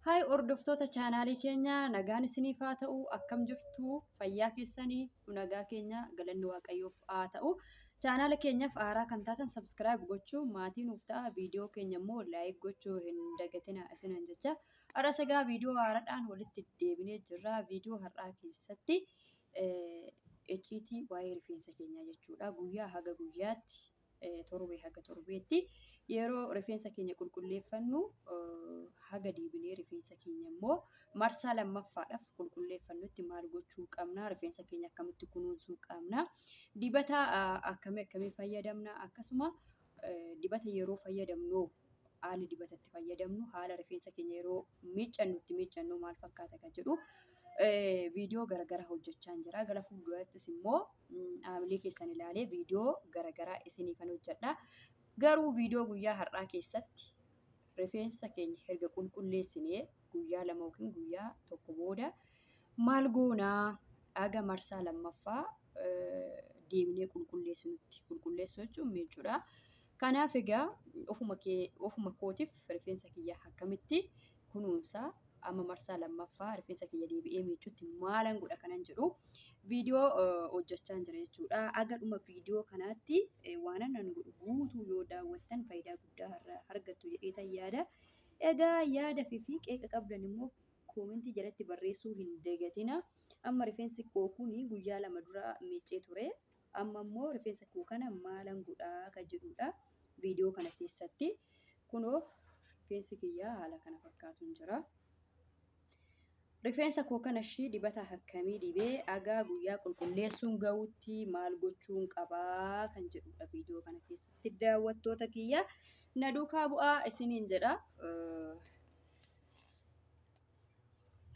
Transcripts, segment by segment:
Haay hordoftoota chaanaalii keenyaa, nagaan isiniif haa ta'u. Akkam jirtu? Fayyaa keessanii? Nu nagaa keenya, galanni Waaqayyoof haa ta'u. Chaanaala keenyaaf haaraa kan taatan subscribe gochuu maatii nuuf ta'a. Viidiyoo keenya immoo like gochuu hin dagatina isinan jecha. Har'as egaa viidiyoo haaraadhaan walitti deebinee jirra. Viidiyoo har'aa keessatti icciitii waa'ee rifeensa keenyaa jechuudha. Guyyaa haga guyyaatti, torbee haga torbeetti yeroo rifeensa keenya qulqulleeffannu, haga deebinee rifeensa keenya immoo marsaa lammaffaadhaaf qulqulleeffannutti maal gochuu qabna? Rifeensa keenya akkamitti kunuunsuu qabna? Dibata akkamii akkamii fayyadamna? Akkasuma dibata yeroo fayyadamnu haalli dibata itti fayyadamnu, haala rifeensa keenya yeroo miiccannu itti miiccannu maal fakkaata kan jedhu viidiyoo garaagaraa hojjechaa jira. Gara fuuldurattis immoo haamilee keessan ilaalee viidiyoo garaagaraa isiniifan hojjedha. Garuu viidiyoo guyyaa har'aa keessatti rifeensa keenya erga qulqulleessinee guyyaa 2 yookiin guyyaa 1 booda maal goonaa, haga marsaa lammaffaa deemnee qulqulleessinutti? Qulqulleessuu jechuun miicuudha. Kanaaf egaa ofuma kootiif rifeensa kiyya akkamitti kunuunsaa, amma marsaa lammaffaa rifeensa kiyya deebi'ee miicutti maalan godha kanan jedhu viidiyoo hojjechaa jira jechuudha. Haga dhuma viidiyoo kanaatti waan anan godhu guutuu yoo daawwattan faayidaa guddaa argattu jedheetan yaada. Egaa yaada fi qeeqa qabdan immoo koomentii jalatti barreessuu hin dagatina. Amma rifeensi koo kun guyyaa 2 dura miiccee ture. Amma immoo rifeensa koo kana maalan godhaa kan jedhudha viidiyoo kana keessatti. Kunoo rifeensi kiyyaa haala kana fakkaatuun jira. Rifeensa koo kana ishii dibata akkamii dibee haga guyyaa qulqulleessuun gahutti maal gochuun qabaa kan jedhudha viidiyoo kana keessatti. Daawwattoota kiyya, na duukaa bu'aa isiniin jedha.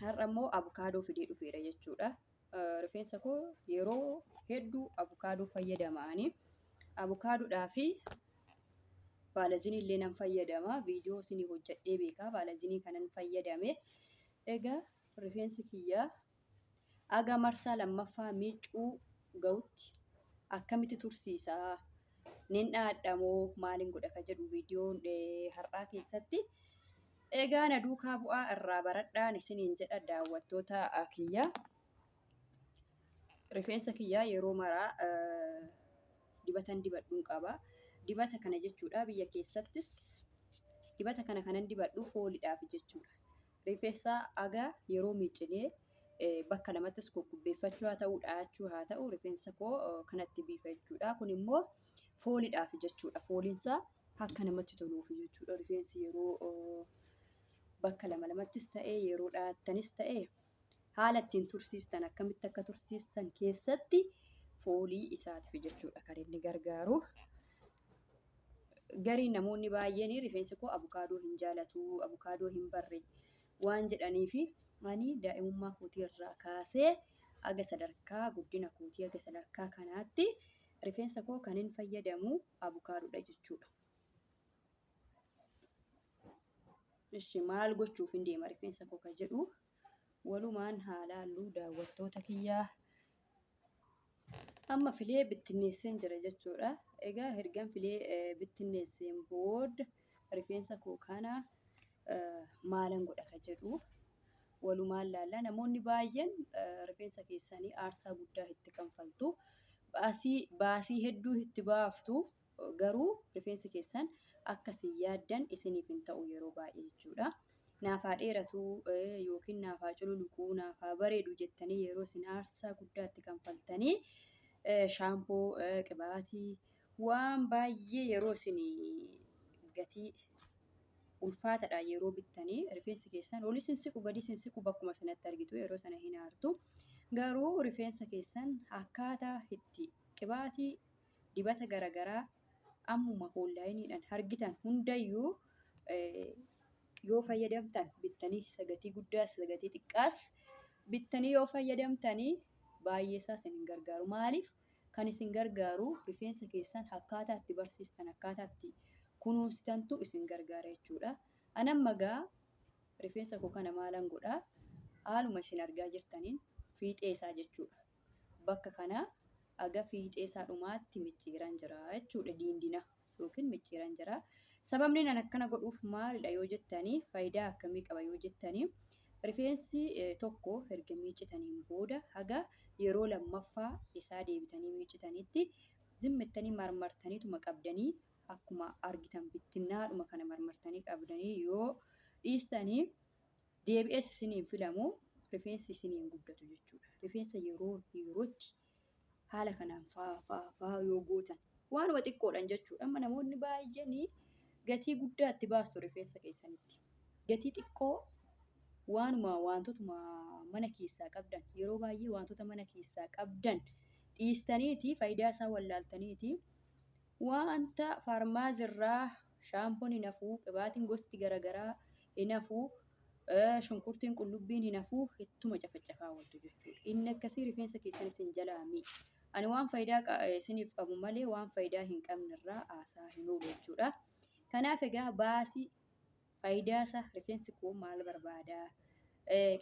Har'a immoo abukaadoo fidee dhufeera jechuudha. Rifeensa koo yeroo hedduu abukaadoo fayyadamaani. Abukaadoodhaa fi baalazinii illee nan fayyadama. Viidiyoo isinii hojjedhee beekaa baalazinii kanan fayyadame. Egaa rifeensi kiyyaa haga marsaa lammaffaa miicuu gahutti akkamitti tursiisaa? Nin dhaadhamoo maaliin godha kan jedhu viidiyoon har'aa keessatti. Egaa na duukaa bu'aa, irraa baradhaan isiniin jedha daawwattoota kiyya. Rifeensa kiyyaa yeroo maraa dibatan dibadhuun qaba. Dibata kana jechuudha, biyya keessattis dibata kana kanan dibadhu fooliidhaaf jechuudha. Rifeensa haga yeroo miiccinee bakka lamattis kukkubbeeffachuu haa ta'u, dhahachuu haa ta'u, rifeensa koo kanatti biifa jechuudha. Kun immoo fooliidhaaf jechuudha. Fooliinsaa akka namatti toluuf jechuudha. Rifeensi yeroo bakka lama lamattis ta'e, yeroo dhahattanis ta'e, haala ittiin tursiistan, akkamitti akka tursiistan keessatti foolii isaatiif jechuudha kan inni gargaaru. Garii namoonni baay'een rifeensi koo abukaadoo hin jaalatu, abukaadoo hin barre waan jedhaniifi, ani daa'imummaa kootii irraa kaasee haga sadarkaa guddina kootii, haga sadarkaa kanaatti rifeensa koo kan hin fayyadamu abukaadoodha jechuudha. Ishi maal gochuuf hin deema rifeensa koo kan jedhu walumaan haa laallu, daawwattoota kiyyaa. Amma filee bittinneesseen jira jechuudha. Egaa ergan filee bittinneesseen booda rifeensa koo kana maalan godha kan jedhu walumaan laalla. Namoonni baay'een rifeensa keessanii aarsaa guddaa itti kanfaltu. Baasii hedduu itti baaftu, garuu rifeensi keessan akkasii yaaddan isiniif hin ta'u yeroo baay'ee jechuudha. Naaf haa dheeratu yookiin naaf haa cululuquu, naaf haa bareedu jettanii yeroo isin aarsaa guddaa itti kanfaltanii shaampoo, qibaatii, waan baay'ee yeroo isin gatii ulfaataadha yeroo bittanii, rifeensi keessan olis hin siqu, gadis hin siqu, bakkuma sanatti argitu, yeroo sana hin aartu. Garuu rifeensa keessan akkaataa itti qibaatii, dibata garaagaraa ammuma onlaayiniidhaan argitan hundayyuu yoo fayyadamtan, bittanii sagatii guddaas sagatii xiqqaas bittanii yoo fayyadamtanii, baay'ee isaa isin hin gargaaru. Maaliif? Kan isin gargaaru rifeensa keessan akkaataa itti barsiistan, akkaataa itti kunuunsitantu isin gargaara jechuudha. Anan magaa rifeensa koo kana maalan godhaa? Haaluma isin argaa jirtaniin fiixee isaa jechuudha. Bakka kana haga fiixee isaa dhumaatti micciiran jira jechuudha. Diindina yookiin micciiran jira. Sababni nan akkana godhuuf maalidha yoo jettanii, faayidaa akkamii qaba yoo jettanii, rifeensi tokko erga miicitaniin booda haga yeroo lammaffaa isaa deebitanii miicitanitti zimmittanii marmartaniituma qabdanii, akkuma argitan bittinnaadhuma kana marmartanii qabdanii yoo dhiistanii, deebi'ees isiniin filamu, rifeensi isiniin guddatu jechuudha. Rifeensa yeroo yerootti haala kanaan faa faa faa yoo gootan waanuma xiqqoodhaan jechuudha. Amma namoonni baay'een gatii guddaa itti baastu rifeensa keessanitti. Gatii xiqqoo waanuma wantootuma mana keessaa qabdan, yeroo baay'ee wantoota mana keessaa qabdan dhiistaniiti, faayidaa isaa wallaaltaniiti, wanta faarmaazirraa shaampoon hin hafuu, qibaatiin gosti garaagaraa hin hafuu, shunkurtiin qullubbiin hin hafuu, ittuma cafacafaa ooltu jechuudha. Inni akkasii rifeensa keessan isin jalaa miidha. Ani waan faayidaa isiniif qabu malee waan faayidaa hin qabnerraa haasaa hin oolu jechuudha. Kanaaf egaa baasii faayidaa isaa, rifeensi koo maal barbaadaa,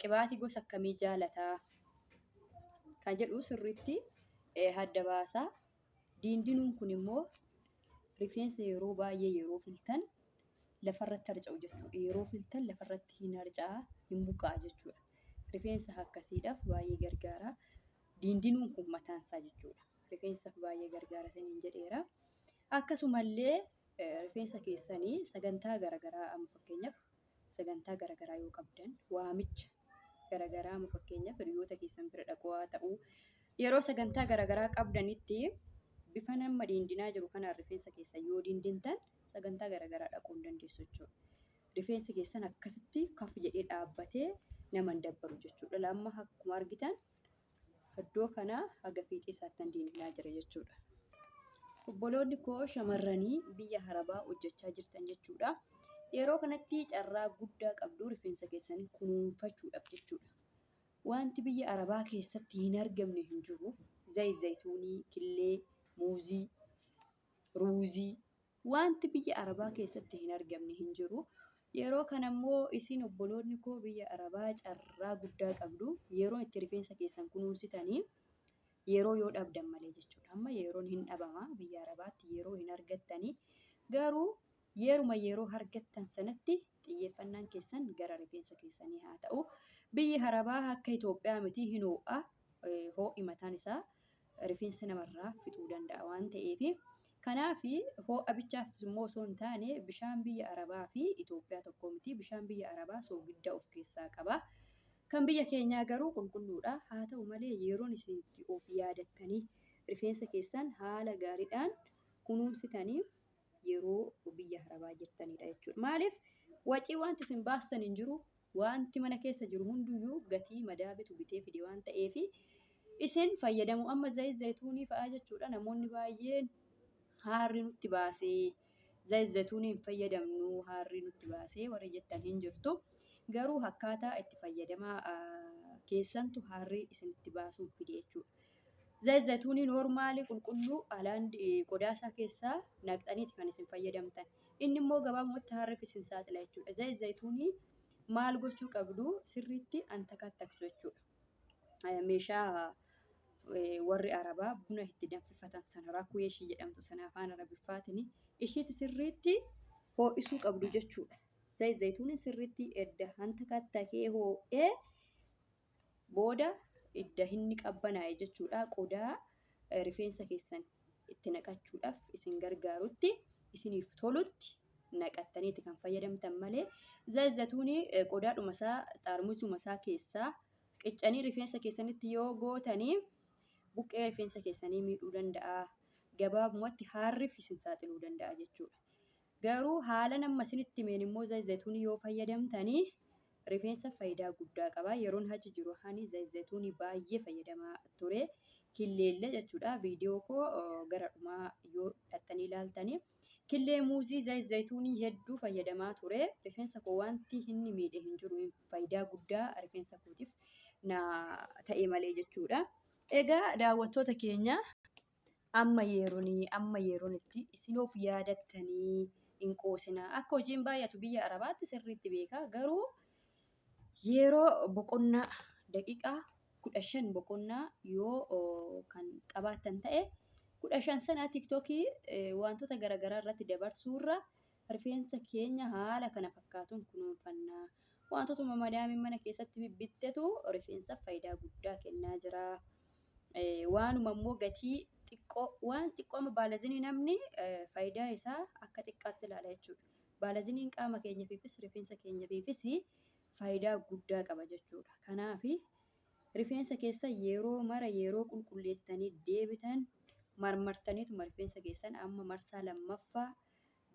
qibaatii gosa akkamii jaalataa kan jedhu sirriitti adda baasaa. Diindinuun kun immoo rifeensa yeroo baay'ee yeroo filtan lafarratti harca'u jechuudha. Yeroo filtan lafarratti hin harca'a, hin buqqa'a jechuudha. Rifeensa akkasiidhaaf baay'ee gargaara. Diindinuun kun mataan isaa jechuudha. Rifeensaaf baay'ee gargaara isiniin jedheera. Akkasumallee rifeensa keessanii sagantaa garaagaraa, amma fakkeenyaaf sagantaa garaagaraa yoo qabdan, waamicha garaagaraa, amma fakkeenyaaf hiriyoota keessan bira dhaquu haa ta'u, yeroo sagantaa garaagaraa qabdanitti bifa nama diindinaa jiru kanaan rifeensa keessan yoo diindintan sagantaa garaagaraa dhaquu hin dandeessu jechuudha. Rifeensi keessan akkasitti kaf jedhee dhaabbatee nama hin dabbaru jechuudha. Lamma akkuma argitan iddoo kana haga fiixee isaatti diindinaa jira jechuudha. Obboloonni koo shamarranii biyya Arabaa hojjechaa jirtan jechuudha. Yeroo kanatti carraa guddaa qabdu rifeensa keessanii kunuunfachuudhaaf jechuudha. Wanti biyya Arabaa keessatti hin argamne hin jiru. Zayituunii, killee, muuzii, ruuzii, wanti biyya Arabaa keessatti hin argamne hin jiru. Yeroo kana immoo isin obboloonni koo biyya Arabaa carraa guddaa qabdu. Yeroo itti rifeensa keessan kunuunsitanii yeroo yoo dhabdan malee jechuudha. Amma yeroon hin dhabama biyya Arabaatti, yeroo hin argattanii, garuu yeruma yeroo argattan sanatti xiyyeeffannaan keessan gara rifeensa keessanii haa ta'u. Biyyi Arabaa akka Itoophiyaa miti, hin ho'a. Ho'i mataan isaa rifeensa namarraa fixuu danda'a waan ta'eef. Kanaaf ho'a bichaafis immoo osoo hin taane, bishaan biyya Arabaa fi Itoophiyaa tokko miti. Bishaan biyya Arabaa soogidda of keessaa qaba. Kan biyya keenyaa garuu qulqulluudha. Haa ta'u malee yeroon isin itti of yaadattanii rifeensa keessan haala gaariidhaan kunuunsitanii yeroo biyya Arabaa jirtanidha jechuudha. Maaliif wacii wanti isin baastan hin jiru. Wanti mana keessa jiru hunduyyuu gatii madaabitu bitee fide waan ta'eef isin fayyadamu. Amma zayituunii fa'aa jechuudha. Namoonni baay'een haarri nutti baasee zayituunii hin fayyadamnu, haarri nutti baasee warri jettan hin jirtu. Garuu akkaataa itti fayyadamaa keessantu haarri isinitti baasuun fide jechuudha. Zayituunii noormaalii qulqulluu alaan qodaa isaa keessaa naqxaniiti kan isin fayyadamtan. Inni immoo gabaabumatti haarriif isin saaxila jechuudha. Zayituunii maal gochuu qabdu? Sirriitti antakattaktu jechuudha. Meeshaa warri Arabaa buna itti danfifatan sana, rakkoo ishii jedhamtu sana afaan Arabiffaatiin, ishiitti sirriitti ho'isuu qabdu jechuudha. Zayituuniin sirriitti edda antakattakee ho'ee booda idda inni qabbanaa'e jechuudha. Qodaa rifeensa keessan itti naqachuudhaaf isin gargaarutti, isiniif tolutti naqattaniiti kan fayyadamtan malee, zayituunii qodaadhuma isaa xaarmusuma isaa keessaa qiccanii rifeensa keessanitti yoo gootanii buqqee rifeensa keessanii miidhuu danda'a. Gabaabumatti haarriif isin saaxiluu danda'a jechuudha. Garuu haala nama isinitti himeen immoo zayituunii yoo fayyadamtanii rifeensa faayidaa guddaa qaba. Yeroon achi jiru ani zayituunii baay'ee fayyadamaa ture. Killeellee jechuudha. Viidiyoo koo gara dhumaa yoo dhattanii ilaaltanii killee, muuzii, zayituunii hedduu fayyadamaa ture. Rifeensa koo wanti inni miidhe hin jiru. Faayidaa guddaa rifeensa kootiif na ta'e malee jechuudha. Egaa daawwattoota keenya, amma yeroon itti isin of yaadattanii hin qoosinaa. Akka hojiin baay'atu biyya Arabaatti sirriitti beeka. Garuu yeroo boqonnaa daqiiqaa 15 boqonnaa yoo kan qabaattan ta'e, 15 sana tiktookii wantoota garaagaraa irratti dabarsuurra Rifeensa keenya haala kana fakkaatuun kunuunfanna. Wantootuma madaamiin mana keessatti bibbittetu rifeensaaf faayidaa guddaa kennaa jira. Waanuma immoo gatii xiqqoo waan xiqqoo amma baalazinii namni faayidaa isaa akka xiqqaatti ilaala jechuudha. Baalaziniin qaama keenyaafis rifeensa keenyaafis faayidaa guddaa qaba jechuudha. Kanaaf rifeensa keessa yeroo mara yeroo qulqulleessitanii deebitan marmartaniituma rifeensa keessan amma marsaa lammaffaa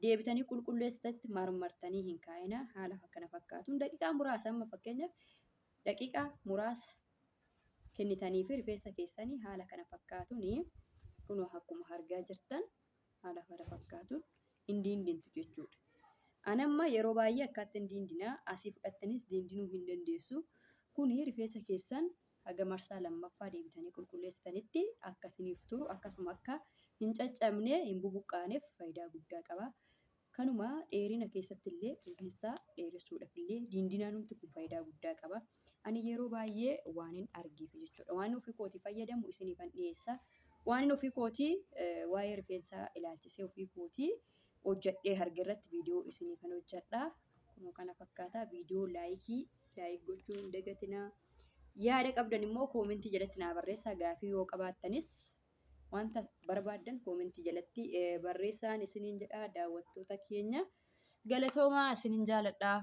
deebitanii qulqulleessitanitti marmartanii hin kaa'ina. Haala kana fakkaatuun daqiiqaa muraasa amma fakkeenyaaf daqiiqaa muraasa kennitanii fi rifeensa keessanii haala kana fakkaatuun kunoo akkuma argaa jirtan haala kana fakkaatuun hin diindintu jechuudha. Ani amma yeroo baay'ee akkaatti hin diindinaa asii fudhattanis diindinuu hin dandeessu. Kuni rifeensa keessan haga marsaa lammaffaa deebitanii qulqulleessitanitti akka isiniif turu akkasuma akka hin caccabne hin bubuqqaaneef faayidaa guddaa qaba. Kanuma dheerina keessatti illee rifeensa dheeressuudhaaf illee diindinaan humti kun faayidaa guddaa qaba. Ani yeroo baay'ee waan hin argeef jechuudha. Waan ofii kootii fayyadamu isiniifan dhiyeessa. Waan ofii kootii waa'ee rifeensaa ilaalchisee ofii kootii hojjedhee arge irratti viidiyoo isiniifan hojjedha. Kunoo kana fakkaata viidiyoo like like gochuu hin dagatinaa. Yaada qabdan immoo koomentii jalatti naa barreessaa. Gaafii yoo qabaattanis wanta barbaaddan koomentii jalatti barreessaan isiniin jedha daawwattoota keenya. Galatoomaa isiniin jaaladha.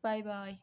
Baay baay.